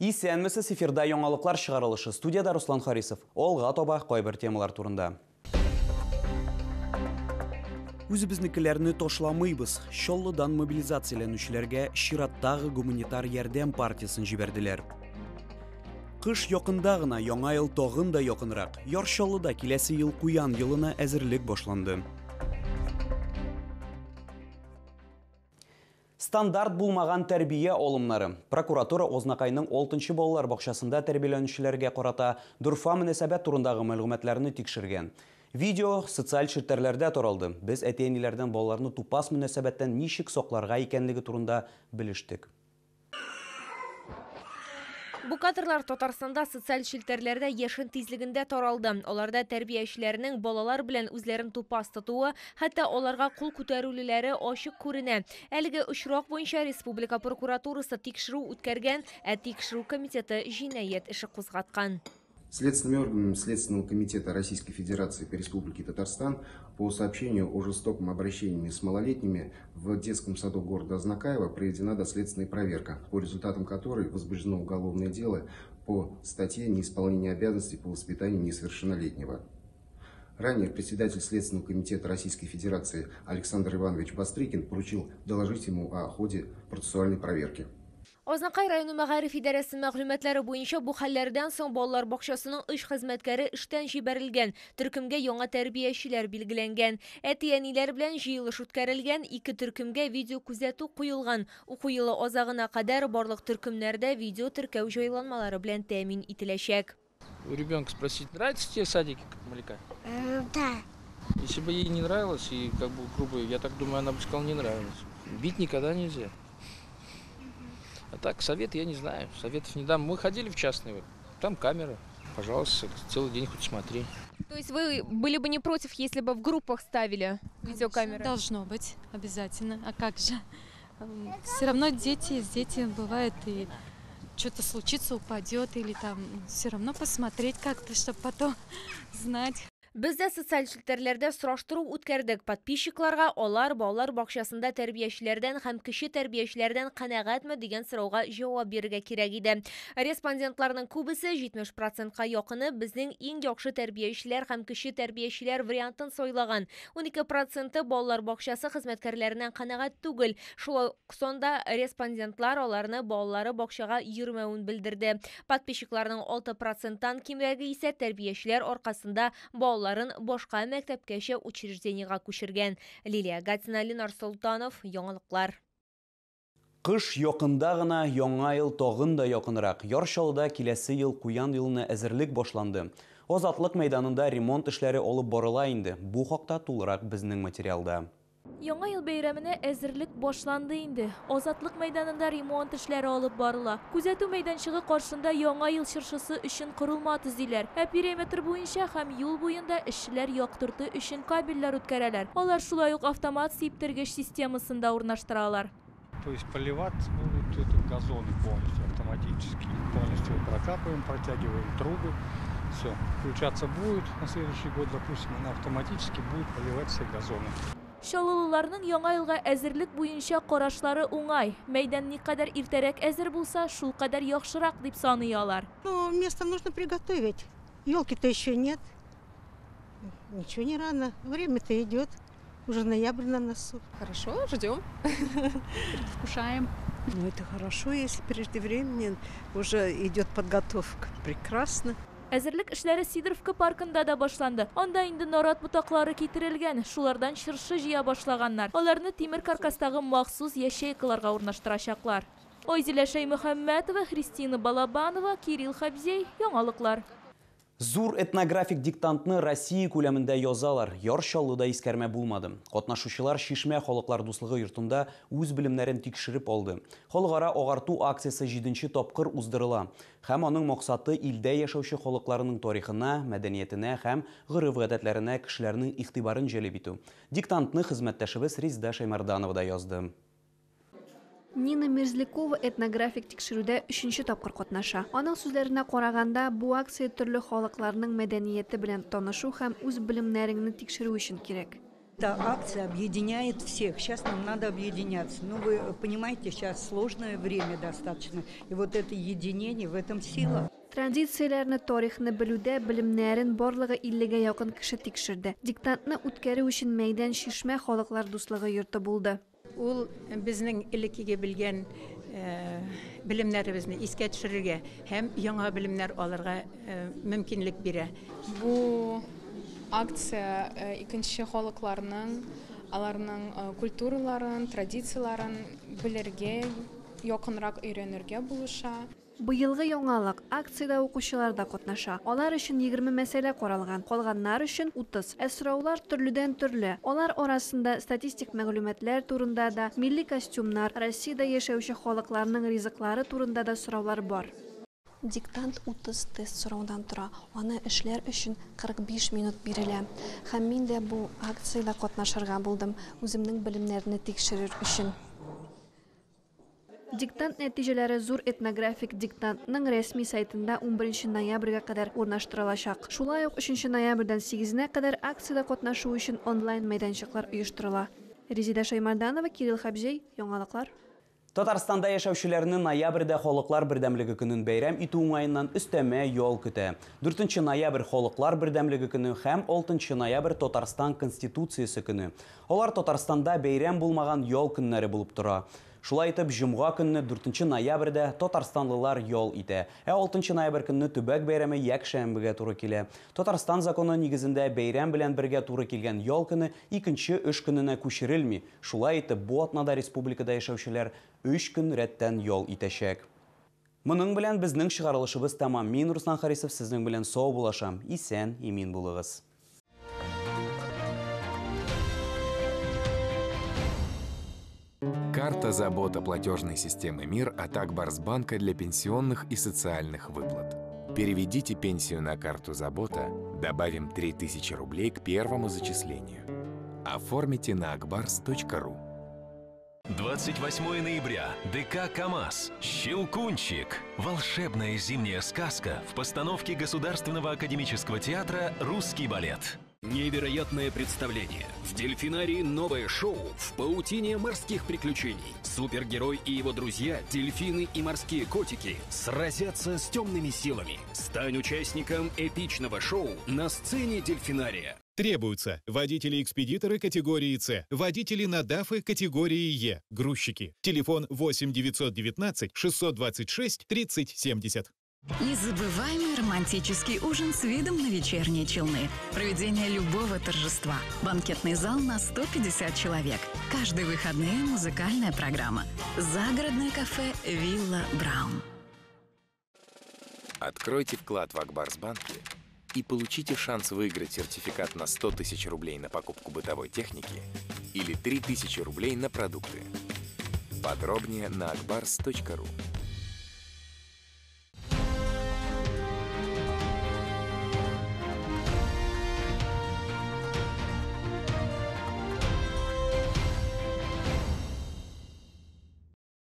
Исәнмесез, эфирда яңалыклар чыгарылышы. Студияда Руслан Харисов. Алга таба кайбер темалар турында. Үзебезнекеләрне ташламыйбыз. Чаллыдан мобилизацияләнүчеләргә чираттагы гуманитар ярдәм партиясен җибәрделәр. Кыш якында гына, яңа ел тагын да якынрак. Яр Чаллыда киләсе ел куян елына әзерлек башланды. Стандарт булмаган тәрбия алымнары. Прокуратура Ознакайның 6 балалар бакчасында тәрбияләнүчеләргә карата дорфа мөнәсәбәт турындагы мәгълүматларны тикшергән. Видео социаль челтәрләрдә таралды. Без әти-әниләрдән балаларны тупас мөнәсәбәттән ничек сакларга икәнлеге турында белештек. Бу кадрлар Татарстанда социаль челтәрләрдә яшен тизлегендә таралды. Аларда тәрбиячеләрнең балалар белән үзләрен тупас тотуы, хәтта аларга кул күтәрүләре ачык күренә. Әлеге очрак буенча республика прокуратурасы тикшерү үткәргән, ә тикшерү комитеты җинаять эше кузгаткан. Следственными органами Следственного комитета Российской Федерации по Республике Татарстан по сообщению о жестоком обращении с малолетними в детском саду города Азнакаево проведена доследственная проверка, по результатам которой возбуждено уголовное дело по статье «Неисполнение обязанностей по воспитанию несовершеннолетнего». Ранее председатель Следственного комитета Российской Федерации Александр Иванович Бастрыкин поручил доложить ему о ходе процессуальной проверки. Азнакай районы мәгариф идарәсе мәгълүматлары буенча бу хәлләрдән соң балалар бакчасының өч хезмәткәре эштән җибәрелгән, төркемгә яңа тәрбиячеләр билгеләнгән. Әти-әниләр белән җыелыш үткәрелгән, ике төркемгә видео күзәтү куелган. Уку елы азагына кадәр барлык төркемнәрдә видео теркәү җайланмалары белән тәэмин ителәчәк. У ребенка спросить, нравится тебе садики, как Малика? Да. Если бы ей не нравилось, и как бы грубо, я так думаю, она бы сказала, не нравилось. Бить никогда нельзя. А так, совет я не знаю, советов не дам. Мы ходили в частный, вот, там камера, пожалуйста, целый день хоть смотри. То есть вы были бы не против, если бы в группах ставили видеокамеры? Должно быть, обязательно. А как же? Все равно дети бывает, и что-то случится, упадет, или там все равно посмотреть как-то, чтобы потом знать. Без дә социаль челтәрләрдә сораштыру үткәрдек. Подписчикларга алар балалар бакчасында тәрбиячеләрдән һәм кече тәрбиячеләрдән канәгатьме дигән сорауга җавап бирергә кирәк иде. Респондентларның күбесе 70%-ка якыны безнең иң яхшы тәрбиячеләр һәм кече тәрбиячеләр вариантын сайлаган. 12%-ы балалар бакчасы хезмәткәрләреннән канәгать түгел. Шулай ук сонда респондентлар аларны балалары бакчага йөрмәвен белдерде. Подписчикларның 6%-тан кимрәге исә тәрбиячеләр аркасында балаларын башка мәктәпкәчә учреждениегә күчергән. Лилия Гатина, Ленар Солтанов, Яңалыклар. Кыш якында гына, яңа ел тагын да якынрак. Яр Чаллыда киләсе ел куян елына әзерлек башланды. Азатлык мәйданында ремонт эшләре алып барыла инде. Бу хакта тулырак безнең материалда. Яңа ел бәйрәменә әзерлек башланды инде. Азатлык мәйданында ремонт эшләре алып барыла. Күзәтү мәйданчыгы каршында яңа ел чыршысы өчен корылма төзиләр. Ә периметр буенча һәм юл буенда эшчеләр яктырту өчен кабельләр үткәрәләр. Алар шулай ук автомат сиптергеч системасын да урнаштыралар. То есть поливать будут это газоны полностью автоматически. Полностью прокапываем, протягиваем трубы. Все, включаться будет на следующий год, допустим, она автоматически будет поливать все газоны. Чаллылыларның яңа елга әзерлек буенча карашлары уңай. Мәйдан никадәр иртәрәк әзер булса, шул кадәр яхшырак дип саный алар. Ну, место нужно приготовить. Елки-то еще нет. Ничего не рано. Время-то идет. Уже ноябрь на носу. Хорошо, ждем. Предвкушаем. Ну, это хорошо, если преждевременно уже идет подготовка. Прекрасно. Әзерлек эшләре Сидоровка паркында да башланды. Анда инде нарат ботаклары китерелгән, шулардан чыршы җыя башлаганнар. Аларны тимер каркастагы махсус ячейкаларга урнаштырачаклар. Айзилә Шәймөхәммәтова, Христина Балабанова, Кирилл Хабзей, Яңалыклар. Зур этнографик диктантны Россия күләмендә язалар. Яр Чаллыда искәрмә булмады. Катнашучылар Чишмә халыклар дуслыгы йортында үз белемнәрен тикшереп алды. Халыкара агарту акциясе 7нче тапкыр уздырыла. Һәм аның максаты илдә яшәүче халыкларының тарихына, мәдәниятенә һәм гореф-гадәтләренә кешеләрнең игътибарын җәлеп итү. Диктантны хезмәттәшебез Резеда Шәймәрданова да язды. Нина Мерзлякова этнографик тикшерүдә 3нче тапкыр катнаша. Аның сүзләренә караганда, бу акция төрле халыкларның мәдәнияте белән танышу һәм үз белемнәреңне тикшерү өчен кирәк. Эта акция объединяет всех. Сейчас нам надо объединяться. Ну, вы понимаете, сейчас сложное время достаточно. И вот это единение, в этом сила. Традицияләрне, тарихны белүдә белемнәрен барлыгы 50гә якын кеше тикшерде. Диктантны үткәрү өчен мәйдан Чишмә халыклар дуслыгы йорты булды. Ул безнең элеккеге белгән белемнәребезне искә төшерергә һәм яңа белемнәр алырга мөмкинлек бирә. Бу акция икенче халыкларның, аларның культураларын, традицияларын белергә, якынрак өйрәнергә булыша. Быелгы яңалык акциядә укучылар да катнаша. Алар өчен 20 мәсьәлә каралган, калганнар өчен 30. Ә сораулар төрледән төрле. Алар арасында статистик мәгълүматлар турында да, милли костюмнар, Россиядә яшәүче халыкларның ризыклары турында да сораулар бар. Диктант 30 тест сораудан тора. Аны эшләр өчен 45 минут бирелә. Һәм мин дә бу акциядә катнашырга булдым, үземнең белемнәрне тикшерер өчен. Диктант нәтиҗәләре зур этнографик диктантның рәсми сайтында 11 ноябрьгә кадәр урнаштырылачак. Шулай ук 3 ноябрьдән 8-нә кадәр акциядә катнашу өчен онлайн мәйданчыклар оештырыла. Резида Шаймарданова, Кирилл Хабзей, Яңалыклар. Татарстанда яшәүчеләрне ноябрьдә Халыклар бердәмлеге көнен бәйрәм итү уңаеннан өстәмә ял көтә. 4 ноябрь Халыклар бердәмлеге көне һәм 6 ноябрь Татарстан Конституциясе көне. Алар Татарстанда бәйрәм булмаган ял көннәре булып тора. Шулай итеп, җомга көнне 4 ноябрьдә татарстанлылар ял итә. Ә 6 ноябрь көнне төбәк бәйрәме якшәмбегә туры килә. Татарстан законы нигезендә бәйрәм белән бергә туры килгән ял көне икенче эш көненә күчерелми. Шулай итеп, бу атнада республикада яшәүчеләр 3 көн рәттән ял итәчәк. Моның белән безнең чыгарылышыбыз тәмам. Мин Руслан Харисов сезнең белән сау булашам. Исән, имин булыгыз. Карта «Забота» платежной системы МИР от Акбарсбанка для пенсионных и социальных выплат. Переведите пенсию на карту «Забота», добавим 3000 рублей к первому зачислению. Оформите на akbars.ru. 28 ноября. ДК «КамАЗ». «Щелкунчик». Волшебная зимняя сказка в постановке Государственного академического театра «Русский балет». Невероятное представление. В дельфинарии новое шоу в паутине морских приключений. Супергерой и его друзья, дельфины и морские котики, сразятся с темными силами. Стань участником эпичного шоу на сцене дельфинария. Требуются водители-экспедиторы категории С, водители на ДАФы категории Е, грузчики. Телефон 8 919 626 30 70. Незабываемый романтический ужин с видом на вечерние Челны. Проведение любого торжества. Банкетный зал на 150 человек. Каждые выходные музыкальная программа. Загородное кафе «Вилла Браун». Откройте вклад в Акбарсбанке и получите шанс выиграть сертификат на 100 тысяч рублей на покупку бытовой техники или 3000 рублей на продукты. Подробнее на akbars.ru.